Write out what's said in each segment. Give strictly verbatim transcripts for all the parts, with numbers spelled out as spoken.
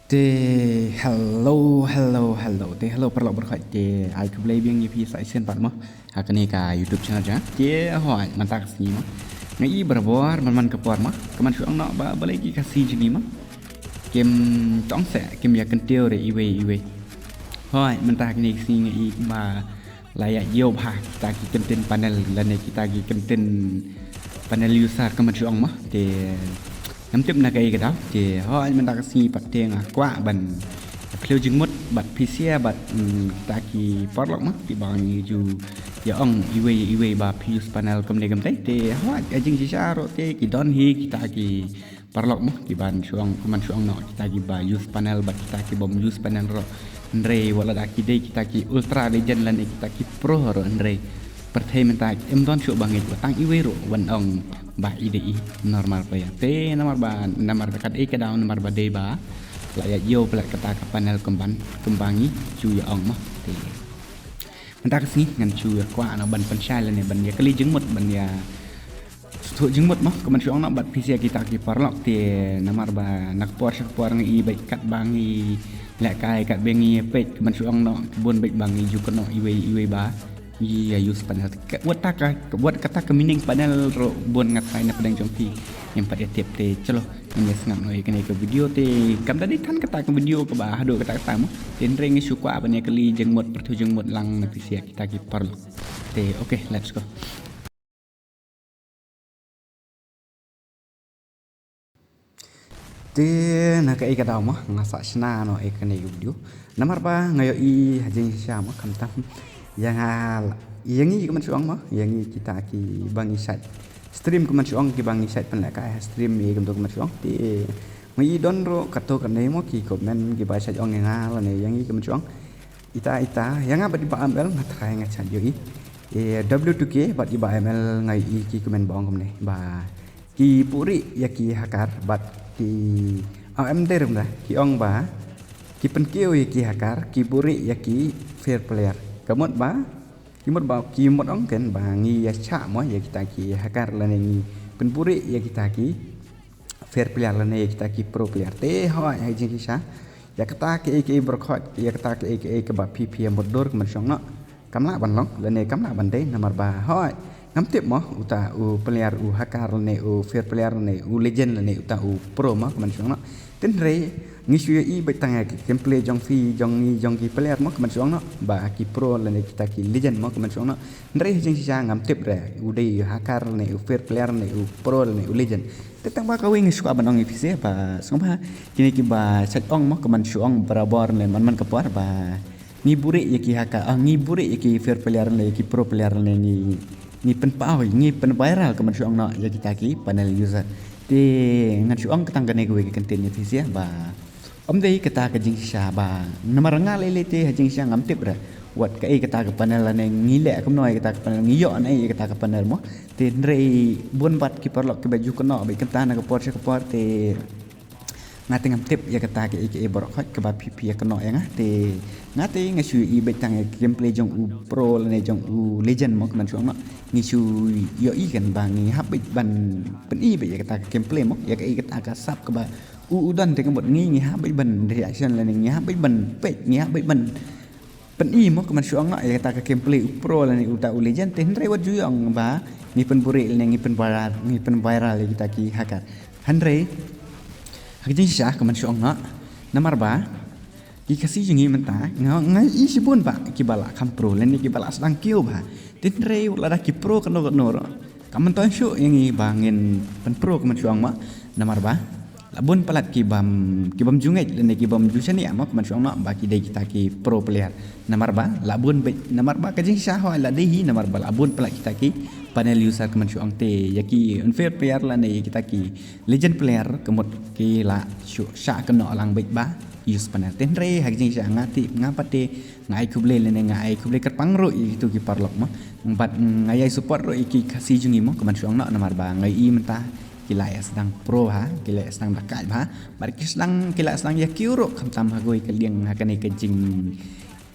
Te hello hello hello te hello paralok baroh khoit, te ai khublei biang ïa phi sa shisien pat mo ha kane ka YouTube channel jong nga. Te hooid mynta ka sngi mo nga i barabor man man ka por mo ka man shu ong noh ba balei ki Khasi jong ngi mo kim tong seh kim ïa kyntiew re iwei iwei. Hooid mynta kane ka sngi nga i ba la ïa ïoh bha kita ki kyntien panel lane kita ki kyntien panel user ka man shu ong mo. Te ngam tip na kaei ka daw, te hooid mynta ka sngi pat te nga kwah ban khliew jingmut bad phi sha bad kita ki paralok mo kiba ngi ju ïa ong iwei iwei ba phi use panel kumne kumtai. Te hooid ka jingshisha ruh te ki don hi kita ki paralok mo kiban shu ong ka man shu ong noh kita kiba use panel bad kita kibym use panel ruh. Hynrei wat lada ki dei kita ki ultra legend lane kita ki pro ruh hynrei pyrthei mynta im don shuh ba ngeit ba tang iwei ruh wan ong ba i dei i normal player. Te namar ba namar ba kat ei ka daw namar ba dei ba la ïa ïoh plat kata ka panel kumban kumba ngi ju ïa ong mo. Te mynta ka sngi ngan ju ïa kwah na ban pynshai lane ban ïa kylli jingmut ban ïa sngewthuh jingmut mo ka man shu ong noh bad phi sha kita ki paralok. Te namar ba na ka por sha ka por ngi i bad kat ba ngi lehkai kat ba ngi peit ka man shu ong noh ki bun bad ba ngi ju kynnoh iwei iwei ba ngi ïa use panel. Wat ta ka wat kata ka meaning panel ruh bun nga tharai na pdeng jong phi ngim pat ïa tip. Te chalo ngin ïa sngap noh ïa kane ka video. Te kam da dei than kata ka video kaba haduh kata kata mo. Te hynrei ngi shu kwah ban ïa kylli jingmut pyrthuh jingmut lang na phi sha kita ki paralok. Te okay, let's go. Te na kaei ka daw mo nga sa shna noh ïa kane ka video namar ba nga ïohi ha jingshisha mo khamtam ïa nga ïa ngi ka man shu ong mo ïa ngi kita kiba ngi shait stream ka man shu ong kiba ngi shait pynlehkai ha stream ïa kumto ka man shu ong. Te nga i don ruh kato kane mo ki comment kiba shait ong ïa nga lane ïa ngi ka man shu ong. Ita ita ïa nga bad i Bah M L nga tharai nga shait ïohi. E W two K bad i Bah M L nga i ki comment ba ong kumne ba ki buhrieh ïa ki hacker bad ki, ah, em dei ruh da ki ong ba ki pynkiew ïa ki hacker ki buhrieh ïa ki fair player. Ka mut ba ki mut ba ki mut ong ken ba ngi ïa shah mo ïa kita ki hacker lane ngi pynbuhrieh ïa kita ki fair player lane ïa kita ki pro player. Te hooid ha jingshisha ïa kata kaei kaei baroh khoit ïa kata kaei kaei kaba phi phi ïa mutdur ka man shu ong noh kam lah ban long lane kam lah ban dei namar ba hooid ngam tip mo uta u player u hacker lane u fair player lane u legend lane uta u pro mo ka man shu ong noh. Te hynrei ngi shu ïohi bad tang ïa ki gameplay jong phi jong ngi jong ki player mo ka man shu ong noh ba ki pro lane kita ki legend mo ka man shu ong noh. Hynrei ha jingshisha ngam tip re u dei u hacker lane u fair player lane u pro lane u legend. Te tang ba kawei nga shu kwah ban ong ïa phi sha ba sngewbha kine kiba shait ong mo ka man shu ong barabor ne man man ka por ba ngi buhrieh ïa ki hacker, ah, ngi buhrieh ïa ki fair player ne ïa ki pro player ne ngi ngi pynpaw ngi pynviral ka man shu ong noh ïa kita ki panel user. Te ngan shu ong ka tang kane kawei ka kyntien ïa phi sha ba Ym dei kata ka jingshisha ba namar nga lei lei te ha jingshisha ngam tip re wat kaei kata ka panel lane ngi leh kumno ïa kata ka panel ngi ïoh ne ïa kata ka panel mo. Te hynrei bun bad ki paralok kiba ju kynnoh bad kynta na ka por sha ka por te nga te ngam tip ïa kata kaei kaei baroh khoit kaba phi phi ïa kynnoh ïa nga te nga te nga shu ïohi bad tang ïa ka gameplay jong u pro lane jong u legend mo ka man shu ong noh ngi shu ïohi kan ba ngi hap bad ban pyni bad ïa kata ka gameplay mo ïa kaei kata ka sap kaba U u don te ka mut ngi ngi hap bad ban reaction lane ngi hap bad ban peit ngi hap bad ban pyni mo ka man shu ong noh ïa kata ka gameplay u pro lane uta u legend te hynrei wat ju ong ba ngi pynbuhrieh lane ngi pynviral ngi pynviral ïa kita ki hacker. Hynrei ha ka jingshisha ka man shu ong noh namar ba ki Khasi jong ngi mynta nga nga i shibun ba kiba la kham pro lane kiba la sdang kiew ba te hynrei lada ki pro kano kano ruh Kam myntoi shuh ïa ngi ba ngin pynpro ka mynshuwa ma namar ba la bun palat ki bym ki bym ju ngeit lane ki bym ju shaniah ma ka mynshuwa ma ba ki dei kita ki pro player. Namar ba la bun beit namar ba ka jingshisha hoi la dei hi namar ba la bun palat kita ki panel user ka mynshuwa te ïa ki unfair player lane ïa kita ki legend player ka mut ki la shu shah kynnoh lang beit ba use panel. Te hynrei ha ka jingshisha nga tip nga pat te nga ai khublei lane nga ai khublei kyrpang ruh ïa kitu ki paralok mo. Bad nga ïai support ruh ïa ki Khasi jong ngi mo ka mynshuwa noh namar ba nga ïohi mynta ki la ïa sdang pro ha ki la ïa sdang da kait bha bad ki sdang ki la sdang ïa kiew ruh khamtam ha kawei ka liang ha kane ka jing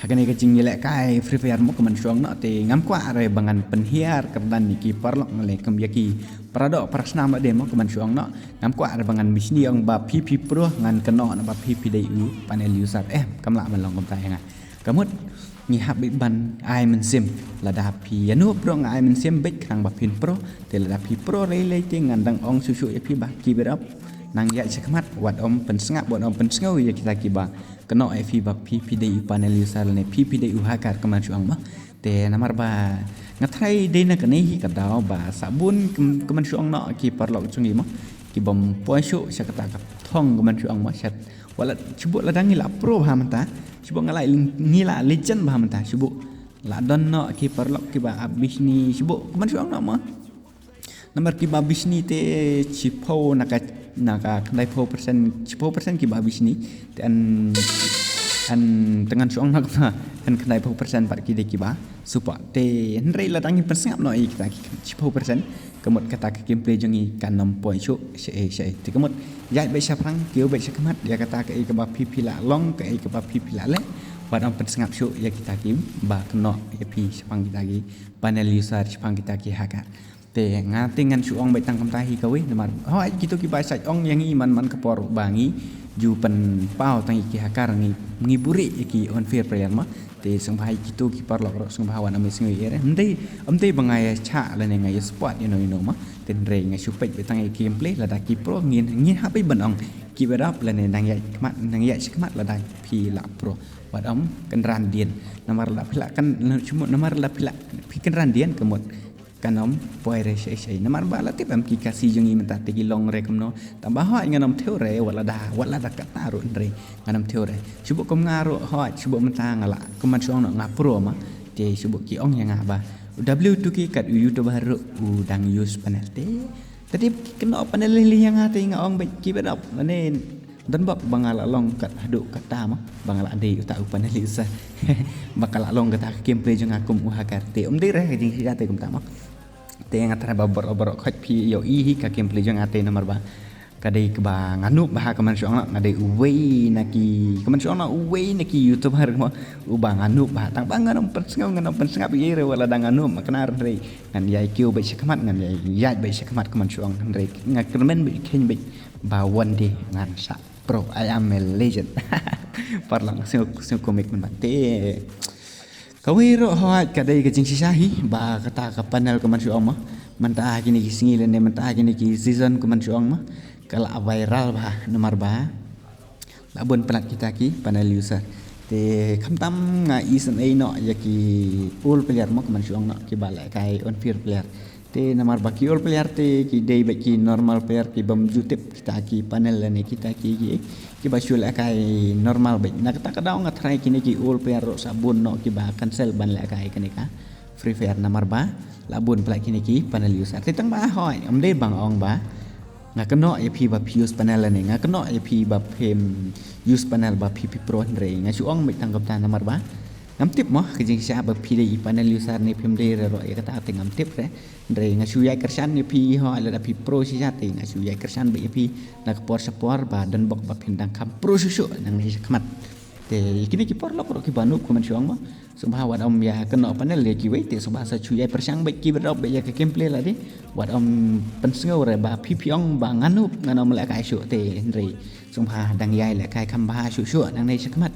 Ha kane ka jingïalehkai Free Fire mo ka man shuh ong noh te ngam kwah re ba ngan pynhiar kyrdan ïa ki paralok ngan leh kum ïa ki paradoh parasnam de mo ka man shuh ong noh. Ngam kwah re ba ngan bishni ong ba phi phi pro ngan kynnoh na ba phi phi dei u panel user, eh kam lah ban long kumta ïa nga. Ka mut ngi hap beit ban ai mynsiem. Lada phi ïa no pro nga ai mynsiem beit khnang ba phin pro. Te lada phi pro lei lei te ngan dang ong shuh shuh ïa phi ba keep it up. Nang ïaid shakhmat wat ym pynsngap wat ym pynsngew ïa kita kiba kynnoh ïa phi ba phi phi dei u panel user ne phi phi dei u hacker ka man shuh ong mo. Te namar ba nga tharai dei na kane hi ka daw ba sabun ka man shuh ong noh ki paralok jong ngi mo. Ki bym poi shuh sha kata ka thong ka man shuh ong mo sha. Wat la shu buh lada ngi la pro bha mynta. Shu buh nga la ngi la legend bha mynta. Shu buh la don noh ki paralok kiba ap bishni shu buh ka man shuh ong noh mo. Namar kiba bishni te shiphew na ka na ka khyndai phew percent, shiphew percent kiba bishni te an an te ngan shuh ong na ka an khyndai phew percent pat ki dei kiba super. Te hynrei lada ngi pynsngap noh ïa kita ki shiphew percent ka mut kata ka gameplay jong ngi kan ym poi shuh shaei shaei. Te ka mut ïaid beit shaphrang, kiew beit shakhmat ïa kata kaei kaba phi phi lah long, kaei kaba phi phi lah leh. Wat ym pynsngap shuh ïa kita kiba kynnoh ïa phi shaphang kita ki panel user, shaphang kita ki hacker. Te nga te ngan shu ong beit tang kumta hi kawei namar hooid kito kiba shait ong ïa ngi man man ka por ba ngi ju pynpaw tang ïa ki hacker ngi ngi buhrieh ïa ki unfair player mo. Te sngewbha ïa kito ki paralok ruh sngewbha wat ym ïa sngew ïa re. Ym dei ym dei ba nga ïa shah lane nga ïa spot ïa no ïa no mo. Te hynrei nga shu peit beit tang ïa ki gameplay lada ki pro ngin ngin hap beit ban ong keep it up lane nang ïaid khmat nang ïaid shakhmat lada phi lah pro. Wat ym kynran dien namar lada phi lah kan namar lada phi lah phi kynran dien ka mut kan ym poi re shaei shaei namar ba la tip em ki Khasi jong ngi mynta te ki long re kumno. Tang ba hooid ngan ym thew re wat lada wat lada kata ruh hynrei ngan ym thew re. Shu buh kum nga ruh hooid shu buh mynta nga lah ka man shuh ong noh nga pro ma. Te shu buh ki ong ïa nga ba u W two K kat u YouTuber ruh u dang use panel te. Te tip ki kynnoh panel lei lei ïa nga te nga ong beit keep it up lane. Don bok ba nga la long kat haduh kata ma ba nga la dei uta u panel user. Ba ka la long kata ka gameplay jong nga kum u hacker te ym dei re ka jingshisha te kumta ma. Te nga tharai ba baroh baroh khoit phi ïohi hi ka gameplay jong nga te namar ba ka dei kaba nga noob bha ka man shuh ong noh nga dei uwei na ki ka man shuh ong noh uwei na ki YouTuber mo. Uba nga noob bha tang ba ngan ym pynsngew ngan ym pynsngap ïa re wat lada nga noob ma kane hynrei ngan ïai kiew beit shakhmat ngan ïai ïaid beit shakhmat ka man shuh ong hynrei nga kyrmen beit kheiñ beit ba one day ngan sa pro, I am a legend. Paralok sngew sngew komik mynta te. Kawei ruh hooid ka dei ka jingshisha hi ba kata ka panel ka man shuh ong ma. Mynta ha kine ki sngi lane mynta ha kine ki season ka man shuh ong ma. Ka la viral bha namar ba la bun palat kita ki panel user. Te khamtam nga isynei noh ïa ki old player mo ka man shuh ong noh kiba lehkai unfair player. Te namar ba ki old player te ki dei beit ki normal player ki bym ju tip kita ki panel lane kita ki ki kiba shu lehkai normal beit. Na kata ka daw nga tharai kine ki old player ruh sa bun noh kiba cancel ban lehkai kane ka Free Fire namar ba la bun palat kine ki panel user. Te tang ba hooid ym dei ba nga ong ba nga kynnoh ïa phi ba phi use panel lane nga kynnoh ïa phi ba phim use panel ba phi phi pro hynrei nga shu ong beit tang kumta namar ba ngam tip mo ka jingshisha ba phi dei i panel user ne phim dei re ruh ïa kata te ngam tip re. Hynrei nga shu ïai kyrshan ïa phi hooid lada phi pro shisha te nga shu ïai kyrshan beit ïa phi na ka por sha por ba don bok ba phin dang kham pro shuh shuh nangne shakhmat. Te ïa kine ki paralok ruh kiba noob ka man shuh ong mo. Sngewbha wat ym ïa kynnoh panel ïa kiwei te sngewbha sa shu ïai pyrshang beit keep it up beit ïa ka gameplay lade. Wat ym pynsngew re ba phi phi ong ba nga noob ngan ym lehkai shuh te hynrei sngewbha dang ïai lehkai kham bha shuh shuh nangne shakhmat.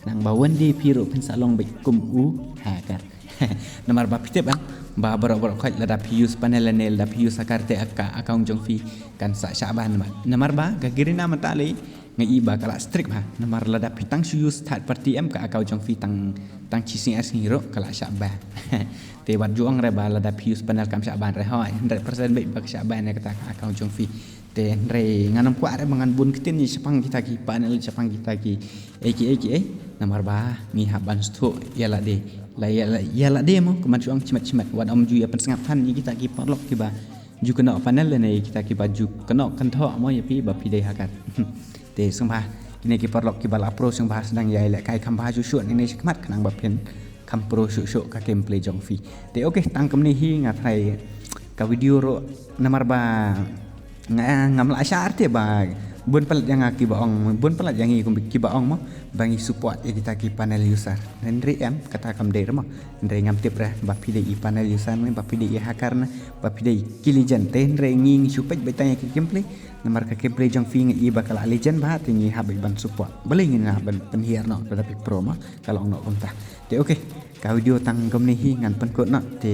Khnang ba one day phi ruh phin sa long beit kum u hacker. Namar ba phi tip em ba baroh baroh khoit lada phi use panel lane lada phi use hacker te ka account jong phi kan sa shah ban namar ba ka Garena mynta lei nga i ba ka la strict bha namar lada phi tang shu use third party em ka account jong phi tang tang shi sngi ar sngi ruh ka la shah ban. Te wat ju ong re ba lada phi use panel kam shah ban re hooid hundred percent beit ba ka shah ban ïa kata ka account jong phi. Te hynrei ngan ym kwah re ba ngan bun ktien ïa shaphang kita ki panel shaphang kita ki ei ki ei ki ei namar ba ngi hap ban sngewthuh ïa lade. La ïa la ïa lade mo ka man shuh ong shimet shimet wat ym ju ïa pynsngap than ïa kita ki paralok kiba ju kynnoh panel lane ïa kita kiba ju kynnoh kynthoh mo ïa phi ba phi dei hacker. Te sngewbha kine ki paralok kiba la pro sngewbha sdang ïai lehkai kham bha shuh shuh nangne shakhmat khnang ba phin kham pro shuh shuh ka gameplay jong phi. Te okay tang kumne hi nga tharai ka video ruh namar ba nga ngam lah shah te ba Bun palat ïa nga kiba ong, bun palat ïa ngi kum kiba ong mo ba ngi support ïa kita ki panel user. Hynrei em, kata kam dei re mo. Hynrei ngam tip re ba phi dei i panel user ne ba phi dei i hacker ne ba phi dei ki legend. Te hynrei ngi ngi shu peit beit tang ïa ki gameplay. Namar ka gameplay jong phi ngi i ba ka la legend bha te ngi hap beit ban support. Balei ngin hap ban pynhiar noh lada phi pro mo, ka long noh kumta. Te okay, ka video tang kumne hi, ngan pynkut noh te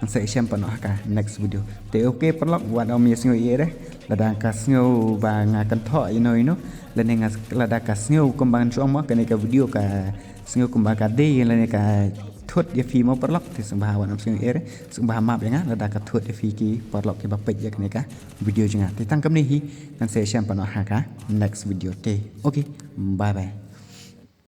ngan sa ïashem pat noh ha ka next video. Te okay paralok, wat ym ïa sngew ïa re. Lada ka sngew ba nga kynthoh ïa no ïa no, lane nga, lada ka sngew kumba ngan shu ong mo kane ka video ka sngew kumba ka dei lane ka thut ïa phi mo paralok, te sngewbha wat ym sngew ïa re, sngewbha map ïa nga lada ka thut ïa phi ki paralok kiba peit ïa kane ka video jong nga. Te tang kumne hi, ngan sa ïashem pat noh ha ka next video. Te okay, bye bye.